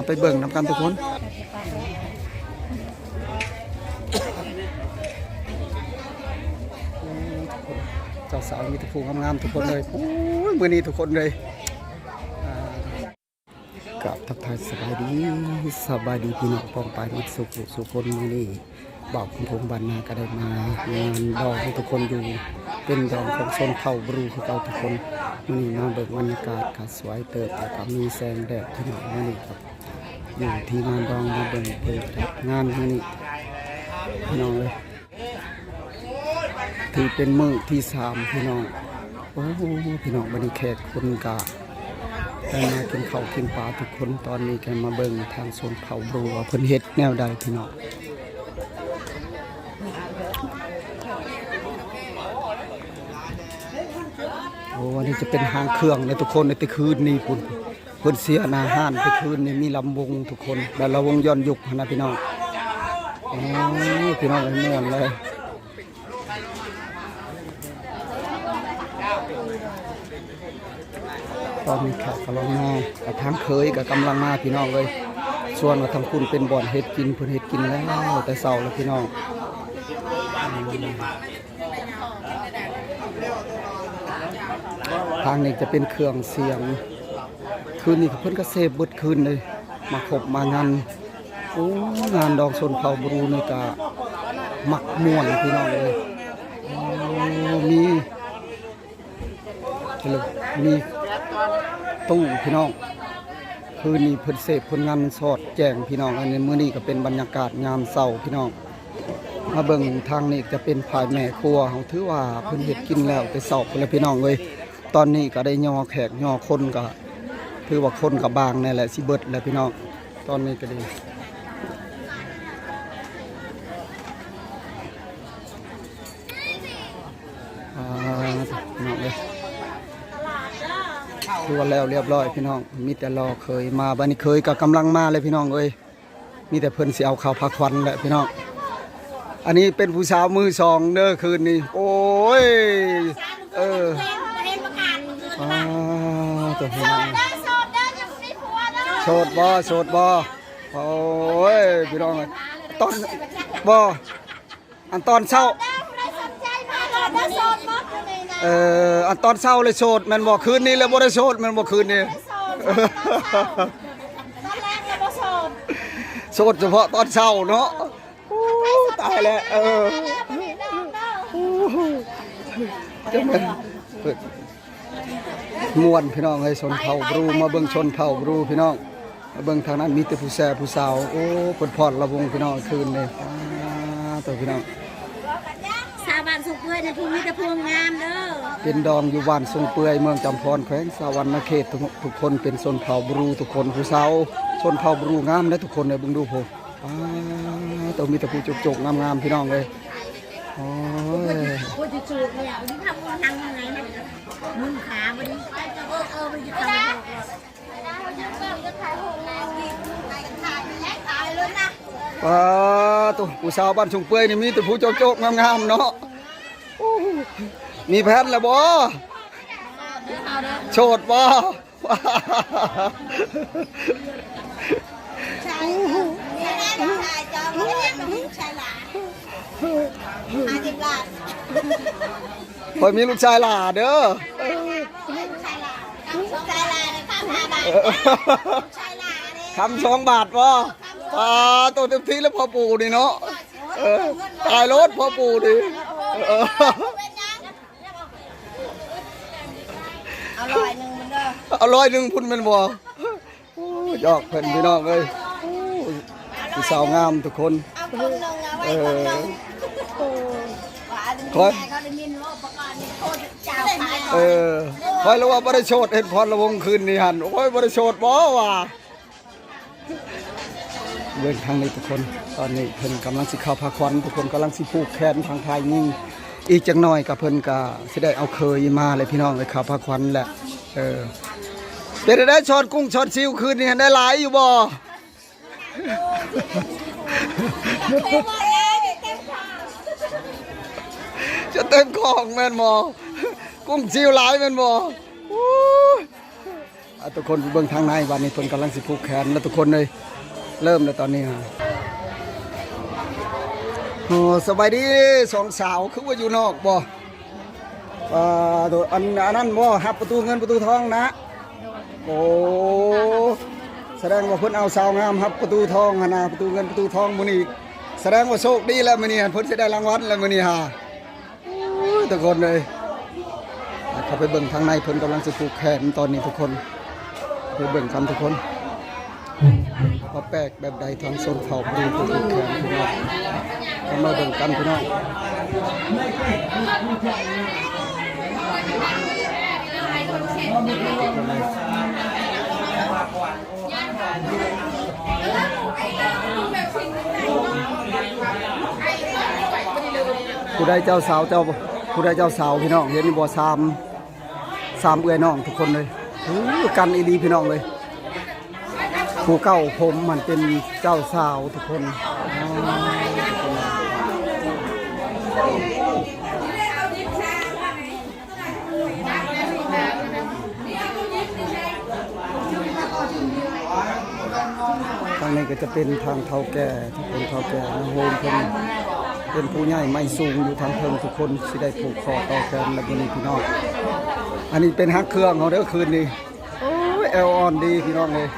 ໄປເບິ່ງນຳກັນທຸກຄົນ. ເຈົ້າສາວມີແຕ່ຜູ້ງາມໆທຸກຄົນເລີຍ. ໂອ້ຍ ມື້ນີ້ທຸກຄົນເລີຍ ອ່າ ກາບທັກທາຍສະບາຍດີ ສະບາຍດີພີ່ນ້ອງປ້ອງປາຍໝົດສູ່ຜູ້ສູ່ຄົນ. ມື້ນີ້ບ່າວຄຳພົງບ້ານນາກໍໄດ້ມາງານດອງທຸກຄົນ ຢູ່ເປັນດອງຂອງຊົນເຜົ່າບຣູຄືເກົ່າທຸກຄົນ. ມື້ນີ້ມາເບິ່ງບັນຍາກາດກໍສວຍເຕີບ ແລ້ວກໍມີແສງແດດພີ່ນ້ອງ. ມື້ນີ້ກໍຢູ່ທີ່ງານດອງ ມາເບິ່ງເພິ່ນຈັດງານມື້ນີ້ພີ່ນ້ອງເອີຍ. ຖືເປັນມື້ທີສາມພີ່ນ້ອງ. ໂອ້ ພີ່ນ້ອງ ບັດນີ້ແຂກຄົນກະໄດ້ມາກິນເຂົ້າກິນປາທຸກຄົນ. ຕອນນີ້ກະມາເບິ່ງທາງຊົນເຜົ່າບຣູວ່າເພິ່ນເຮັດແນວໃດພີ່ນ້ອງ. ໂອ້ ອັນນີ້ຈະເປັນຫ້າງເຄື່ອງເດີທຸກຄົນ. ໃນແຕ່ຄືນນີ້ພຸ້ນ ເພິ່ນເສຍໜ້າຮ້ານແຕ່ຄືນນີ້ ມີລຳວົງທຸກຄົນ ແບບລຳວົງຍ້ອນຍຸກຫັ້ນນະພີ່ນ້ອງ. ໂອ້ ພີ່ນ້ອງເອີຍ ມ່ວນເລີຍ. ຕອນນີ້ແຂກກຳລັງມາ ກະທາງເຂີຍກະກຳລັງມາພີ່ນ້ອງເອີຍ. ສ່ວນວ່າທາງພຸ້ນເປັນບ່ອນເຮັດກິນ ເພິ່ນເຮັດກິນແລ້ວແຕ່ເຊົ້າແລ້ວພີ່ນ້ອງ. ທາງນີ້ຈະເປັນເຄື່ອງສຽງ ຄືນນີ້ເພິ່ນກະເສບເບິດຄືນເລີຍ ມາຄົບມາງານ. ໂອ້ ງານດອງຊົນເຜົ່າບຣູນີ້ກະມັກມ່ວນພີ່ນ້ອງເອີຍ. ໂອ້ ມີ ມີຕູ້ພີ່ນ້ອງ. ຄືນນີ້ເພິ່ນເສບເພິ່ນງານສອດແຈ້ງພີ່ນ້ອງ. ອັນນີ້ມື້ນີ້ກະເປັນບັນຍາກາດຍາມເຊົ້າພີ່ນ້ອງ. ມາເບິ່ງທາງນີ້ຈະເປັນຝ່າຍແມ່ຄົວເຮົາ ຖືວ່າເພິ່ນເຮັດກິນແລ້ວແຕ່ເຊົ້າພຸ້ນແຫຼະພີ່ນ້ອງເອີຍ. ຕອນນີ້ກະໄດ້ຍໍແຂກຍໍຄົນ ກະຖືວ່າຄົນກະບາງແນ່ແຫຼະ ຊິເບິດແລ້ວພີ່ນ້ອງ. ຕອນນີ້ກະດີ ອ່າ ພີ່ນ້ອງເອີຍ ຄືວ່າແລ້ວລຽບຮ້ອຍພີ່ນ້ອງ. ມີແຕ່ລໍເຂີຍມາ ບາດນີ້ເຂີຍກະກຳລັງມາເລີຍພີ່ນ້ອງເອີຍ. ມີແຕ່ເພິ່ນຊິເອົາເຂົ້າພາຂວັນແຫຼະພີ່ນ້ອງ. ອັນນີ້ເປັນຜູ້ສາວມືສອງເດີຄືນນີ້. ໂອ້ຍ ເອີ ອ່າ ໂສດເດີ ໂສດເດີ ຍັງບໍ່ມີຜົວເດີ. ໂສດບໍ່ ໂສດບໍ່? ໂອ້ຍ ພີ່ນ້ອງເອີຍ ຕອນ ບໍ່ ອັນຕອນເຊົ້າ ເອີ ອັນຕອນເຊົ້າເລີຍໂສດແມ່ນບໍ່? ຄືນນີ້ແລ້ວບໍ່ໄດ້ໂສດແມ່ນບໍ່? ຄືນນີ້ ຕອນແລງລະບໍ່ໂສດ ໂສດສະເພາະຕອນເຊົ້າເນາະ. ໂອ້ ຕາຍແລ້ວ ເອີ ຈະແມ່ນ ມ່ວນພີ່ນ້ອງເອີຍ ຊົນເຜົ່າບຣູ. ມາເບິ່ງຊົນເຜົ່າບຣູພີ່ນ້ອງ. ມາເບິ່ງທາງນັ້ນມີແຕ່ຜູ້ແຊຜູ້ສາວ. ໂອ້ ເພິ່ນຟ້ອນລຳວົງພີ່ນ້ອງຄືນນີ້. ປາໂຕ ພີ່ນ້ອງ ຊາວບ້ານຊົງເປືອຍນີ້ ຜູ້ມີແຕ່ຜູ້ງາມເດີ. ເປັນດອງຢູ່ບ້ານຊົງເປືອຍ ເມືອງຈຳພອນ ແຂວງສະຫວັນນະເຂດ. ທຸກ ທຸກຄົນເປັນຊົນເຜົ່າບຣູທຸກຄົນ. ຜູ້ສາວຊົນເຜົ່າບຣູງາມເດ້ທຸກຄົນເອີຍ. ເບິ່ງດູໂພ ປາໂຕ ມີແຕ່ຜູ້ໂຈກໆງາມໆ ພີ່ນ້ອງເອີຍ. ໂອ້ຍ ປາໂຕ ຜູ້ສາວບ້ານຊົງເປືອຍນີ້ມີແຕ່ຜູ້ໂຈກໆງາມໆເນາະ. ໂອ້ ມີແຟນແລ້ວບໍ່? ໂສດບໍ່? ຂ້ອຍມີລູກຊາຍຫຼ້າເດີ ຄຳສອງບາດບໍ່? ປາໂຕ ເຕັມທີ່ແລ້ວພໍ່ປູ່ນີ້ເນາະ. ເອີ ຕາຍໂລດພໍ່ປູ່ນີ້. ເອີ ເອົາຮ້ອຍໜຶ່ງພຸ້ນເດີ ເອົາຮ້ອຍໜຶ່ງພຸ້ນແມ່ນບໍ່? ໂອ້ ຢອກເພິ່ນພີ່ນ້ອງເອີຍ. ໂອ້ ຜູ້ສາວງາມທຸກຄົນ. ເອີ ຂ້ອຍ ເອີ ຂ້ອຍລະວ່າບໍ່ໄດ້ໂສດ ເຫັນພອນລະວົງຄືນນີ້ຫັ້ນ. ໂອ້ຍ ບໍ່ໄດ້ໂສດບໍ່ວ່າ. ເບິ່ງທາງນີ້ທຸກຄົນ ຕອນນີ້ເພິ່ນກຳລັງຊິເຂົ້າພາຂວັນ ທຸກຄົນກຳລັງຊິຜູກແຂນທາງຝ່າຍຍິງ. ອີກຈັກໜ້ອຍກໍເພິ່ນກໍຊິໄດ້ເອົາເຂີຍມາແລ້ວພີ່ນ້ອງເອີຍ ເຂົ້າພາຂວັນແລ້ວ. ເອີ ເປັນໃດ ຊ້ອນກຸ້ງຊ້ອນຊິວຄືນນີ້ ໄດ້ຫຼາຍຢູ່ບໍ່? ຈະເຕັມຂອງແມ່ນບໍ່? ກຸ້ງຊິວຫຼາຍແມ່ນບໍ່? ໂອ້ຍ. ອ່ະ ທຸກຄົນໄປເບິ່ງທາງໃນ ບາດນີ້ເພິ່ນກຳລັງຊິຜູກແຂນແລ້ວ ທຸກຄົນເອີຍ. ເລີ່ມແລ້ວຕອນນີ້. ໂອ້ ສະບາຍດີສອງສາວ ຄືວ່າຢູ່ນອກບໍ່? ອ່າ ໂຕ ອັນ ອັນນັ້ນບໍ່? ຮັບປະຕູເງິນປະຕູທອງນະ? ໂອ້ ສະແດງວ່າເພິ່ນເອົາສາວງາມຮັບປະຕູທອງຫັ້ນນະ ປະຕູເງິນປະຕູທອງມື້ນີ້. ສະແດງວ່າໂຊກດີແລ້ວມື້ນີ້ ເພິ່ນຊິໄດ້ລາງວັນແລ້ວມື້ນີ້ຫາ. ໂອ້ຍ ທຸກຄົນເອີຍ ເຂົ້າໄປເບິ່ງທາງໃນ ເພິ່ນກຳລັງຊິຜູກແຂນຕອນນີ້ ທຸກຄົນ ໄປເບິ່ງກັນທຸກຄົນ ວ່າແປກແບບໃດ ທາງຊົນເຜົ່າບຣູເພິ່ນຜູກແຂນ ພີ່ນ້ອງ. ເຮົາມາເບິ່ງກັນ ພີ່ນ້ອງ. ຜູ້ໃດເຈົ້າສາວ ເຈົ້າ ຜູ້ໃດເຈົ້າສາວ ພີ່ນ້ອງ ເຫັນບໍ່? ສາມ ສາມເອື້ອຍນ້ອງ ທຸກຄົນເອີຍ. ໂອ້ ກັນອີ່ຫຼີ ພີ່ນ້ອງເອີຍ. ຜູ້ເກົ້າຜົມຫັ້ນເປັນເຈົ້າສາວ ທຸກຄົນ. ທາງນີ້ກໍຈະເປັນທາງເຖົ້າແກ່ ເປັນເຖົ້າແກ່ນາໂຮມເພິ່ນ ເປັນຜູ້ໃຫຍ່ໄມ້ສູງຢູ່ທາງເທິງ ທຸກຄົນ ຊິໄດ້ຜູກຂໍ້ຕໍ່ແຂນແລ້ວມື້ນີ້ ພີ່ນ້ອງ. ອັນນີ້ເປັນຮັກເຄື່ອງເຮົາເດີ ຄືນນີ້. ໂອ້ຍ ແອວອ່ອນດີ ພີ່ນ້ອງເອີຍ.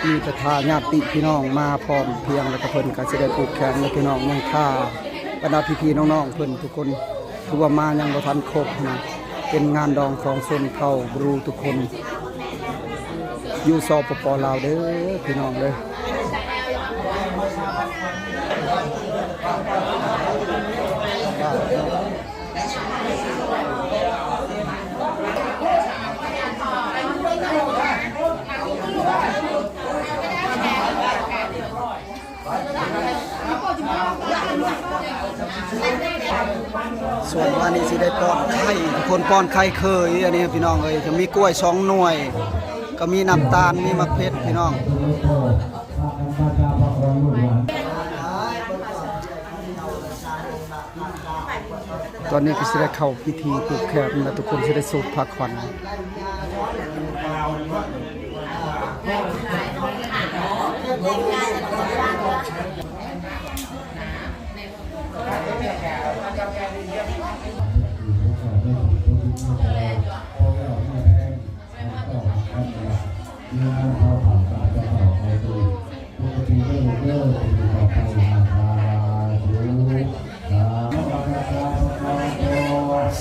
ມີແຕ່ຖ້າຍາດຕິພີ່ນ້ອງມາພ້ອມພຽງ ແລ້ວກໍເພິ່ນກໍຊິໄດ້ຜູກແຂນແລ້ວ ພີ່ນ້ອງ. ຍັງຖ້າບັນດາພີ່ໆນ້ອງໆເພິ່ນທຸກຄົນ ຄືວ່າມາຍັງບໍ່ທັນຄົບນະ. ເປັນງານດອງຂອງຊົນເຜົ່າບຣູທຸກຄົນ ຢູ່ ສປປ ລາວ ເດີ ພີ່ນ້ອງເດີ. ສ່ວນອັນນີ້ຊິໄດ້ປ້ອນໄຂ່ ທຸກຄົນ ປ້ອນໄຂ່ເຄີຍ. ອັນນີ້ພີ່ນ້ອງເອີຍ ຈະມີກ້ວຍສອງໜ່ວຍ ກໍມີນ້ຳຕານ ມີໝາກເຜັດ ພີ່ນ້ອງ. ຕອນນີ້ກໍຊິໄດ້ເຂົ້າພິທີຜູກແຂນແລ້ວ ທຸກຄົນຊິໄດ້ສູດຜ້າຂວັນ.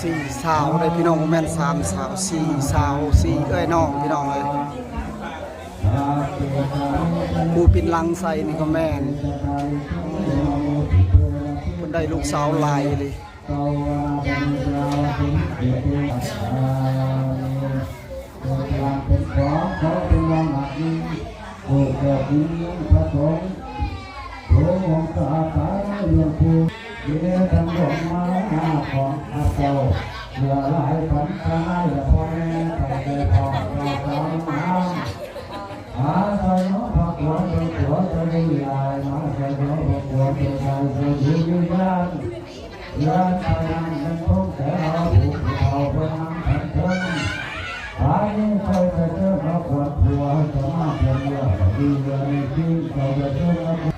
ສີ່ສາວເດ້ພີ່ນ້ອງ ບໍ່ແມ່ນສາມສາວ ສີ່ສາວ ສີ່ເອື້ອຍນ້ອງ ພີ່ນ້ອງເອີຍ. ຜູ້ປິ່ນຫຼັງໃສ່ນີ້ກໍແມ່ນ ເພິ່ນໄດ້ລູກສາວຫຼາຍອີ່ຫຼີ. ເປັນຂອງເຂົາເປັນວ່າມັກມີ ໂອ້ ເຈົ້າຄຸນພະສົງ ໂອ້ ອົງສາຕາຫຼວງປູ່ ເດທຳດອກໄມ້ຂອງຂ້າເຈົ້າ ເພື່ອຫຼາຍຂວັນຕາ ແລະ ພໍ່ແມ່ ຕັ້ງແຕ່ພໍ່ເຖົ້າສາວງາມ ມາໃສ່ເນາະພະຂົວເປັນຕົວຈະໄດ້ຫຼາຍ ມາໃສ່ເນາະພະຂົວເປັນໃຈເພື່ອຢູ່ຍານ ເຮືອນໄທນັ້ນແມ່ນຄົງແຕ່ເຮົາຜູ້ເຖົ້າເພິ່ນນຳກັນເຖິງ ບາດນີ້ຂ້ອຍຈະເຊີນເອົາຂວັນຜົວໃຫ້ເຈົ້າມາເປັນເລື່ອງດີເລື່ອງຈິງ ເຈົ້າຈະເຊີນເອົາ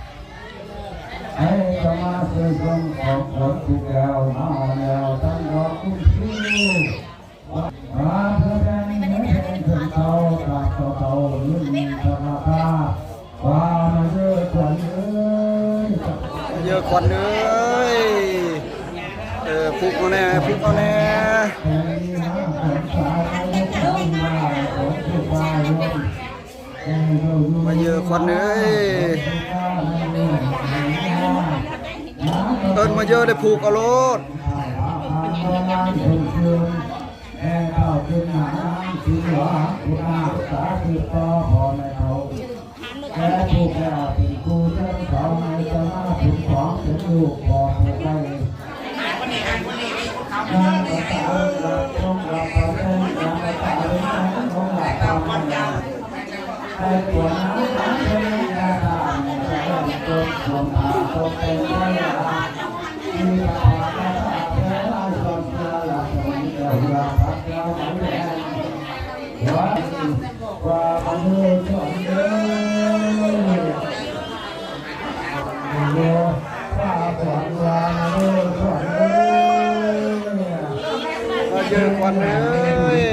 ໃຫ້ເຈົ້າມາເຊີນສົ່ງຂອງຂວັນຜູ້ແກ້ວມາແລ້ວ ທັງດອກຄຸນຄິວ ມາເພື່ອແບ່ງເງິນເພິ່ນເຈົ້າ ຕາມເຈົ້າເຈົ້າເງິນທຳມະດາ ວ່າມາເດີ້ຂວັນເອີຍ ມາເດີ້ຂວັນເອີຍ. ເອີ ຜູກເອົາແດ່ ຜູກເອົາແດ່ ມາເດີ້ຂວັນເອີຍ ເອີ້ນມາເດີ້ ໄດ້ຜູກເອົາໂລດ. ແມ່ເຖົ້າເປັນນາງ ຊິຫຼວງຜູ້ນາງສາສືບຕໍ່ພໍ່ແມ່ເຖົ້າ ແຕ່ຜູ້ແກ້ວເປັນຜູ້ເຊີນເຂົາໃຫ້ຈະມາເປັນຂອງເປັນລູກຂອງຜູ້ໃດ ນາງກໍຕາເອີ້ນລັກສົມລັກປະສົງ ນາງກໍຕາເອີ້ນສົມລັກປະມານ ໃຫ້ຜົນນາງເປັນຍາດາ ຈະເອີ້ນຕົນສົມພາຕົກເປັນໄດ້ລະ ທີ່ພະພາກະສາແຕ່ຫຼາຍສ່ວນເທື່ອລະ ສະເໝີນແກ່ຫົ ວ່າມາເດີຂວັນເອີຍ ມາເດີຂວັນ ວ່າມາເດີຂວັນເອີຍ ມາເດີຂວັນເອີຍ.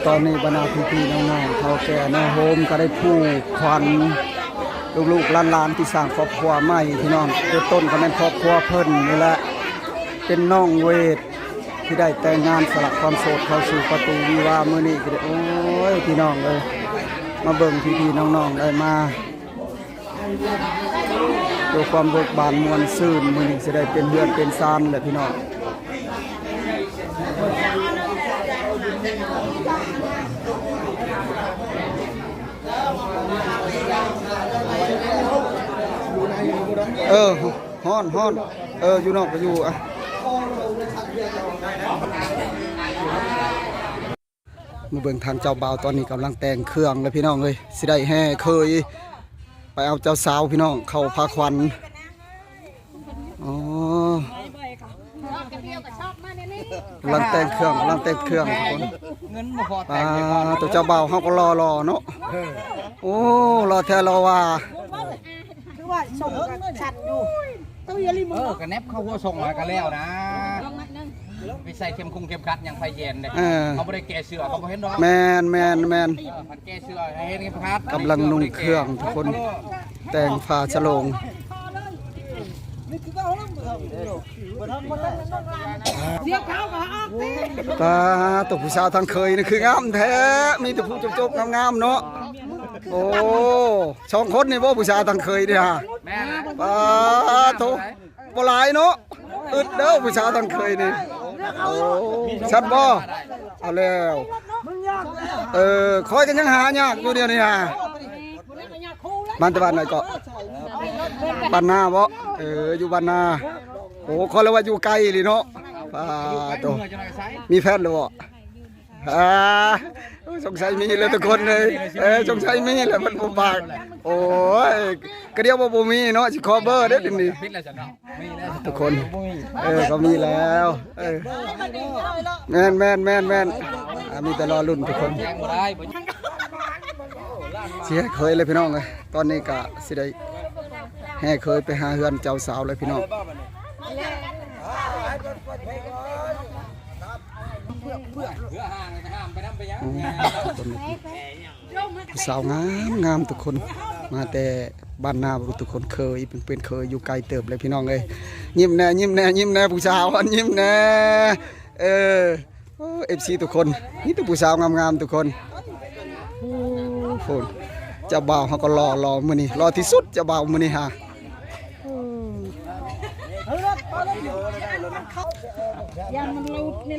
ຕອນນີ້ບັນດາພີ່ໆນ້ອງໆ ເຖົ້າແກ່ແນວໂຮມກໍໄດ້ຜູກຂວັນລູກໆຫຼານໆ ທີ່ສ້າງຄອບຄົວໃໝ່ພີ່ນ້ອງ ເປັນຕົ້ນກໍແມ່ນຄອບຄົວເພິ່ນນີ້ແຫຼະ ເປັນນ້ອງເວດ ທີ່ໄດ້ແຕ່ງງານສະຫຼະຄວາມໂສດເຂົ້າສູ່ປະຕູວິວາ ມື້ນີ້ກໍໄດ້ ໂອ້ຍ ພີ່ນ້ອງເອີຍ ມາເບິ່ງພີ່ໆນ້ອງໆ ໄດ້ມາ ເພື່ອຄວາມເບີກບານມ່ວນຊື່ນ ມື້ນີ້ຊິໄດ້ເປັນເຮືອນເປັນຊານແຫຼະພີ່ນ້ອງ ເອີ. ຮ້ອນ ຮ້ອນ ເອີ ຢູ່ນອກກໍຢູ່ ອ່ະ ມາເບິ່ງທາງເຈົ້າບ່າວ ຕອນນີ້ກຳລັງແຕ່ງເຄື່ອງເລີຍພີ່ນ້ອງເອີຍ ຊິໄດ້ແຫ່ເຂີຍໄປເອົາເຈົ້າສາວພີ່ນ້ອງ ເຂົ້າພາຂວັນ ອໍ ກຳລັງແຕ່ງເຄື່ອງ ກຳລັງແຕ່ງເຄື່ອງທຸກຄົນ ເງິນບໍ່ພໍແຕ່ງ ອ່າ ໂຕເຈົ້າບ່າວເຮົາກໍຫຼໍ່ໆເນາະ ເອີ ໂອ້ ຫຼໍ່ແທ້ຫຼໍ່ວ່າ ຄືວ່າສົ່ງກັນສັ່ນຢູ່ ເອີ ກະແໜບເຂົ້າຫົວສົ່ງແລ້ວກະແລ້ວນະ ໄປໃສ່ເຂັມຄົງເຂັມຂັດຫຍັງໃຜແຍນເດ້ ເອີ ເຂົາບໍ່ໄດ້ແກະເສື້ອ ເຂົາບໍ່ເຫັນດອກ ແມ່ນໆໆ ເອີ ຄັນແກະເສື້ອໃຫ້ເຫັນເຂັມຂັດ ກຳລັງນຸ່ງເຄື່ອງທຸກຄົນ ແຕ່ງຜ້າສະໂຫຼງ ເສຍຂາວກໍອອກຕິ ຕາໂຕ ຜູ້ສາວທາງເຂີຍນີ້ຄືງາມແທ້ ມີແຕ່ຜູ້ຈົກໆງາມໆເນາະ ໂອ້ ສອງຄົນນີ້ບໍ່ ຜູ້ສາວທາງເຂີຍນີ້ຫາ ແມ່ນ ປາໂທ ບໍ່ຫຼາຍເນາະ ອຶດເດີຜູ້ສາວທາງເຂີຍນີ້ ໂອ້ ຊັດບໍ່ ເອົາແລ້ວ ເອີ ຂ້ອຍກໍຍັງຫາຍາກຢູ່ດຽວນີ້ຫາ ມາແຕ່ບ້ານໃດເກາະ ບ້ານນາບໍ່ ເອີ ຢູ່ບ້ານນາ ໂອ້ ຂ້ອຍລະວ່າຢູ່ໄກອີ່ຫຼີເນາະ ປາໂທ ມີແຟນແລ້ວບໍ່ ອ່າ ສົງໄສມີແລ້ວທຸກຄົນເອີຍ ເອີ ສົງໄສມີແລ້ວ ມັນບໍ່ປາກ ໂອ້ຍ ກະດຽວວ່າບໍ່ມີເນາະ ຊິຂໍເບີເດ້ດຽວນີ້ ທຸກຄົນ ເອີ ກໍມີແລ້ວ ເອີ ແມ່ນໆໆໆ ອ່າ ມີແຕ່ລໍລຸ້ນທຸກຄົນ ຊິແຫ່ເຂີຍເລີຍພີ່ນ້ອງເອີຍ ຕອນນີ້ກະຊິໄດ້ແຫ່ເຂີຍໄປຫາເຮືອນເຈົ້າສາວເລີຍພີ່ນ້ອງ. ອືມ ຜູ້ສາວງາມໆ ທຸກຄົນ ມາແຕ່ບ້ານນາ ທຸກຄົນ ເຂີຍ ເປັນເຂີຍຢູ່ໄກເຕີບເລີຍພີ່ນ້ອງເອີຍ. ຍິ້ມແດ່ ຍິ້ມແດ່ ຍິ້ມແດ່ ຜູ້ສາວຍິ້ມແດ່ ເອີ ໂອ້ ເອັຟຊີ ທຸກຄົນ ມີແຕ່ຜູ້ສາວງາມໆ ທຸກຄົນ. ໂອ້ ເຈົ້າບ່າວເຮົາກໍຫຼໍ່ ຫຼໍ່ມື້ນີ້ ຫຼໍ່ທີ່ສຸດ ເຈົ້າບ່າວມື້ນີ້ຫາ.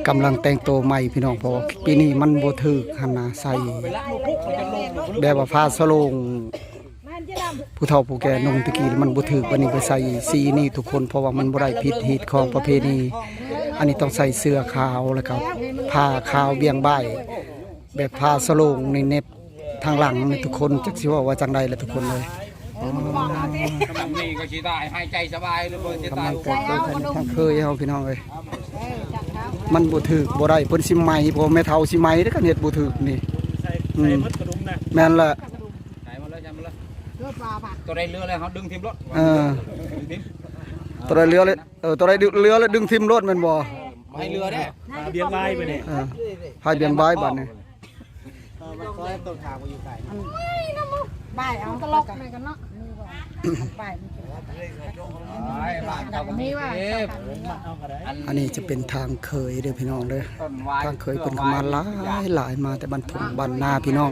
ກຳລັງແຕ່ງໂຕໃໝ່ພີ່ນ້ອງ ເພາະວ່າປີນີ້ມັນບໍ່ຖືກຫັ້ນນະ ໃສ່ແບບວ່າຜ້າສະໂຫຼງ ຜູ້ເຖົ້າຜູ້ແກ່ນຸ່ງແຕ່ກີ້ມັນບໍ່ຖືກ ບັດນີ້ໄປໃສ່ສີນີ້ທຸກຄົນ ເພາະວ່າມັນບໍ່ໄດ້ຜິດຮີດຂອງປະເພນີ. ອັນນີ້ຕ້ອງໃສ່ເສື້ອຂາວ ແລ້ວກໍຜ້າຂາວບ່ຽງບ່າຍ ແບບຜ້າສະໂຫຼງນີ້ເໜັບ ທາງຫຼັງນີ້ທຸກຄົນ ຈັກຊິເວົ້າວ່າຈັ່ງໃດລະທຸກຄົນເອີຍ. ກຳລັງນີ້ກໍຊິໄດ້ຫາຍໃຈສະບາຍເລີຍ ບໍ່ຊິຕາຍ. ກຳລັງແຕ່ງໂຕທາງເຂີຍເຮົາພີ່ນ້ອງເອີຍ ມັນບໍ່ຖືກບໍ່ໄດ້ ເພິ່ນຊິໄໝ ເພາະວ່າແມ່ເຖົ້າຊິໄໝເດ້ ຄັນເຮັດບໍ່ຖືກນີ້. ອືມ ໃສ່ໝົດກະດຸມນະ ແມ່ນລະ ໃສ່ໝົດເລີຍ ໃສ່ໝົດເລີຍ ໂຕໃດເຫຼືອແລ້ວເຮົາດຶງຖິ້ມໂລດ. ເອີ ດຶງຖິ້ມ ໂຕໃດເຫຼືອແລ້ວ ເອີ ໂຕໃດເຫຼືອແລ້ວດຶງຖິ້ມໂລດແມ່ນບໍ່? ບໍ່ໃຫ້ເຫຼືອເດ້ ບຽງບາຍບາດນີ້ ເອີ ໃຫ້ບຽງບາຍບາດນີ້. ເອີ ມັນຊອຍຕົ້ນທາງບໍ່ຢູ່ໄກ ອັນ ບາຍເອົາ ຕະຫຼົກແມ່ນກັນເນາະ ບາຍ ອັນນີ້ຈະເປັນທາງເຂີຍເດີພີ່ນ້ອງເດີ ທາງເຂີຍເພິ່ນກໍມາຫຼາຍໆ ມາແຕ່ບ້ານທົ່ງບ້ານນາພີ່ນ້ອງ.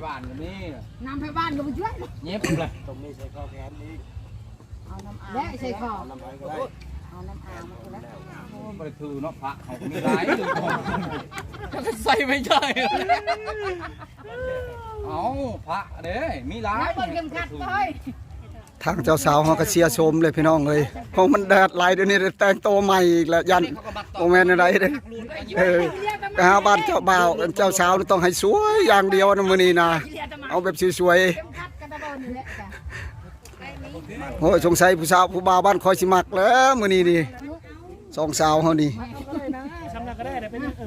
ນ້ຳໃຜບ້ານກໍບໍ່ຊ່ວຍ ເຫຍິບເລີຍ ຕ້ອງມີໃສ່ເຂົ້າແຂນນີ້. ເອົານ້ຳອາ ແລະໃສ່ຄໍ ເອົານ້ຳອາ ເອົານ້ຳອາມາ ບໍ່ໄດ້ຖືເນາະ ພະເຮົາກໍມີຫຼາຍ ໃສ່ໄປໃຫຍ່ ເອົາພະເດ້ ມີຫຼາຍ ເບິ່ງເຂັມຂັດເລີຍ. ທາງເຈົ້າສາວເຮົາກໍເສຍໂສມເລີຍພີ່ນ້ອງເອີຍ ເພາະມັນແດດຫຼາຍ ດຽວນີ້ໄດ້ແຕ່ງໂຕໃໝ່ອີກແລ້ວ ຢ້ານບໍ່ແມ່ນແນວໃດເດ້. ເອີ ໄປຫາບ້ານເຈົ້າບ່າວ ເຈົ້າສາວນີ້ຕ້ອງໃຫ້ສວຍຢ່າງດຽວນະ ມື້ນີ້ນະ ເອົາແບບສວຍໆ. ໂອ້ຍ ສົງໄສຜູ້ສາວຜູ້ບ່າວບ້ານຂ້ອຍຊິມັກແລ້ວມື້ນີ້ນີ້ ສອງສາວເຮົານີ້. ຊຳນັ້ນກໍໄດ້ ໄດ້ໄປນີ້ ເອີ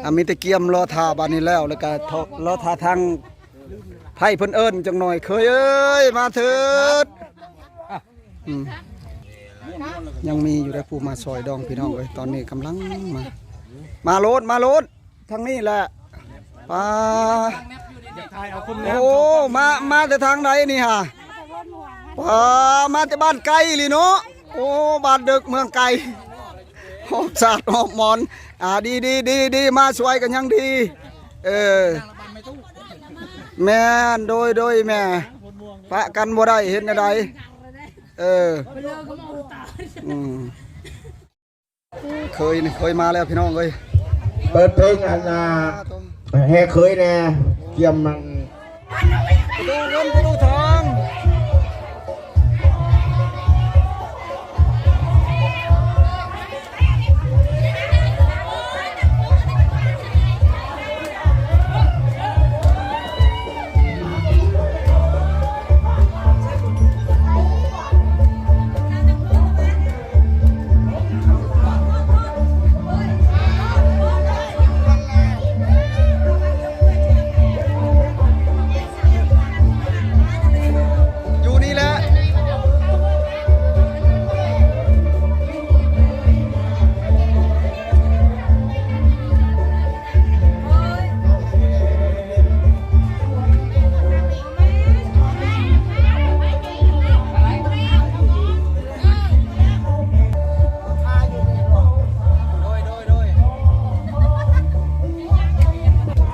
ອ່ະ ມີແຕ່ກຽມລໍຖ້າບາດນີ້ແລ້ວ ແລ້ວກະລໍຖ້າທາງໃພ້ເພິ່ນເອີ້ນຈັກໜ່ອຍ. ເຂີຍເອີຍ ມາເຖີດ. ອືມ ຍັງມີຢູ່ເດ້ ຜູ້ມາຊ່ອຍດອງ ພີ່ນ້ອງເອີຍ. ຕອນນີ້ກຳລັງມາ ມາໂລດ ມາໂລດ ທາງນີ້ແຫຼະ. ປາ ໂອ້ ມາ ມາແຕ່ທາງໃດນີ້ຫາ? ປາ ມາແຕ່ບ້ານໄກອີ່ຫຼີເນາະ. ໂອ້ ບ້ານເດິກເມືອງໄກ ຮອບສາດຮອບໝອນ. ອ່າ ດີໆໆໆ ມາຊ່ວຍກັນຍັງດີ. ເອີ ແມ່ນ ໂດຍໆ ແມ່ ປະກັນບໍ່ໄດ້ ເຮັດແນວໃດ? ເອີ ອືມ ເຂີຍນີ້ ເຂີຍມາແລ້ວ ພີ່ນ້ອງເອີຍ. ເປີດເພງອັນນ່າ ແຫ່ເຂີຍແດ່ ກຽມມັນ ປະຕູເງິນປະຕູທອງ. ຢູ່ນີ້ແຫຼະ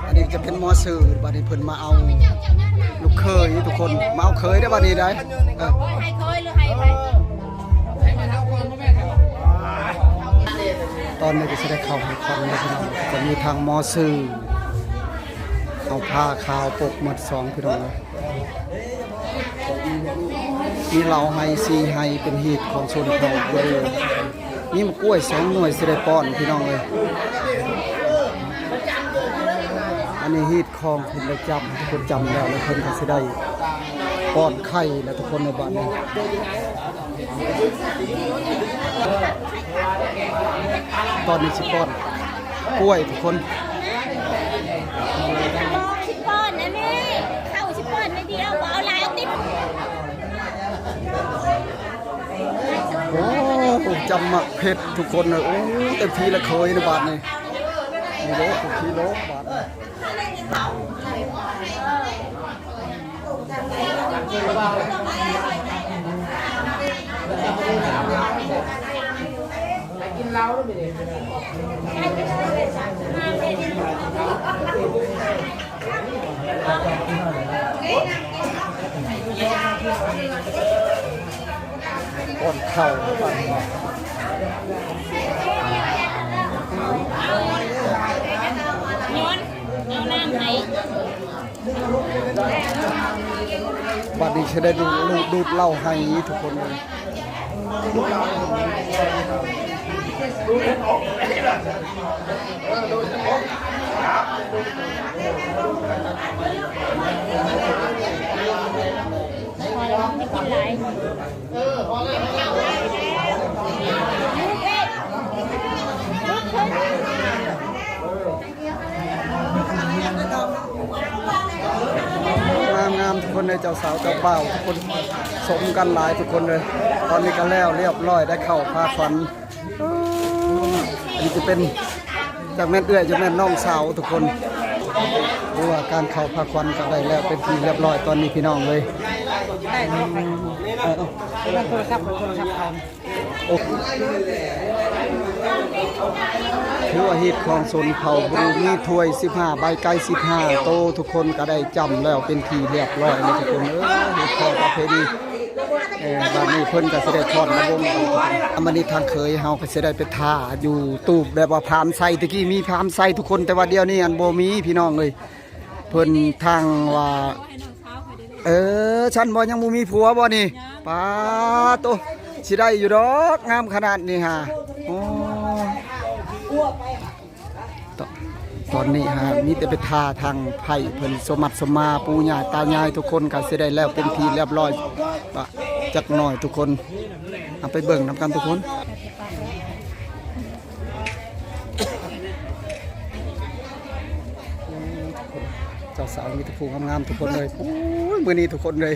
ອັນນີ້ຈະເປັນໝໍຊື່ ບາດນີ້ເພິ່ນມາເອົາລູກເຂີຍທຸກຄົນ ມາເອົາເຂີຍໄດ້ບາດນີ້ໄດ້. ເອີ ໃຫ້ເຂີຍຫຼືໃຫ້ໃຜ? ຕອນນີ້ກໍຊິໄດ້ເຂົ້າໃຫ້ຄວັນແລ້ວ ພີ່ນ້ອງ. ກໍມີທາງໝໍຊື່ ເອົາຜ້າຂາວປົກໝົດສອງ ພີ່ນ້ອງເອີຍ. ມີເຫຼົ້າໄຮ່ສີ່ໄຮ່ ເປັນຮີດຂອງຊົນເຜົ່າເອີ. ມີໝາກກ້ວຍສອງໜ່ວຍຊິໄດ້ປ້ອນ ພີ່ນ້ອງເອີຍ. ອັນນີ້ຮີດຂອງເພິ່ນໄດ້ຈຳ ເພິ່ນຈຳແລ້ວ ແລ້ວເພິ່ນກໍຊິໄດ້ປ້ອນໄຂ່ແລ້ວ ທຸກຄົນໃນບ້ານນີ້. ຕອນນີ້ຊິປ້ອນກ້ວຍ ທຸກຄົນ. ຊິປ້ອນອັນນີ້ ເຂົ້າຊິປ້ອນໜ້ອຍດຽວ ບໍ່ເອົາຫຼາຍ ເອົາຕິດ. ໂອ້ ຈຳໝາກເຜັດ ທຸກຄົນເອີຍ. ໂອ້ ເຕັມທີ່ລະເຂີຍໃນບາດນີ້. ນີ້ໂລດ ເຕັມທີ່ໂລດບາດນີ້. ປ້ອນເຂົ້າ ປ້ອນເຂົ້າ ຍ້ອນເອົານ້ຳໃຫ້. ບັດນີ້ຊິໄດ້ດູດ ດູດເຫຼົ້າໃຫ້ທຸກຄົນເລີຍ. ງາມໆ ທຸກຄົນເອີຍ ເຈົ້າສາວເຈົ້າບ່າວ ທຸກຄົນສົມກັນຫຼາຍ ທຸກຄົນເອີຍ. ຕອນນີ້ກໍແລ້ວລຽບຮ້ອຍ ໄດ້ເຂົ້າພາຂວັນ. ອັນນີ້ຈະເປັນ ຈັກແມ່ນເອື້ອຍ ຈັກແມ່ນນ້ອງສາວ ທຸກຄົນ. ຫຼືວ່າການເຂົ້າພາຂວັນກໍໄດ້ແລ້ວເປັນທີ່ລຽບຮ້ອຍຕອນນີ້ ພີ່ນ້ອງເອີຍ. ໄດ້ແລ້ວ ເອີ ເອີ ໂທລະສັບ ໂທລະສັບເຂົາ. ໂອ້ ຖືວ່າຮີດຂອງຊົນເຜົ່າບຣູ ມີຖ້ວຍສິບຫ້າ ໄບໄກ່ສິບຫ້າໂຕ ທຸກຄົນກໍໄດ້ຈ້ຳແລ້ວເປັນທີ່ລຽບຮ້ອຍແລ້ວ ທຸກຄົນເອີຍ. ຮີດຂອງປະເພນີ ເອີ ບາດນີ້ເພິ່ນກໍຊິໄດ້ຟ້ອນລຳວົງ. ອາ ບາດນີ້ທາງເຂີຍເຮົາກໍຊິໄດ້ໄປຖ້າຢູ່ຕູບ ແບບວ່າພາມໃສ່ ແຕ່ກີ້ມີພາມໃສ່ ທຸກຄົນ ແຕ່ວ່າດຽວນີ້ ອັນ ບໍ່ມີ ພີ່ນ້ອງເອີຍ. ເພິ່ນທາງວ່າ ເອີ ຊັ້ນບໍ່ ຍັງບໍ່ມີຜົວບໍ່ນີ້? ປາໂຕ ຊິໄດ້ຢູ່ດອກ ງາມຂະໜາດນີ້ຫາ. ໂອ້ ຕ- ຕອນນີ້ຫາມີແຕ່ໄປຖ້າທາງໃພ້ເພິ່ນ ສົມມາດສົມມາ ປູ່ຍ່າຕາຍາຍ ທຸກຄົນກໍຊິໄດ້ແລ້ວເປັນທີ່ລຽບຮ້ອຍ. ປະ ຈັກໜ້ອຍ ທຸກຄົນ. ເຮົາໄປເບິ່ງນຳກັນທຸກຄົນ. ເຈົ້າສາວມີແຕ່ຜູ້ງາມໆ ທຸກຄົນເອີຍ. ໂອ້ຍ ມື້ນີ້ທຸກຄົນເອີຍ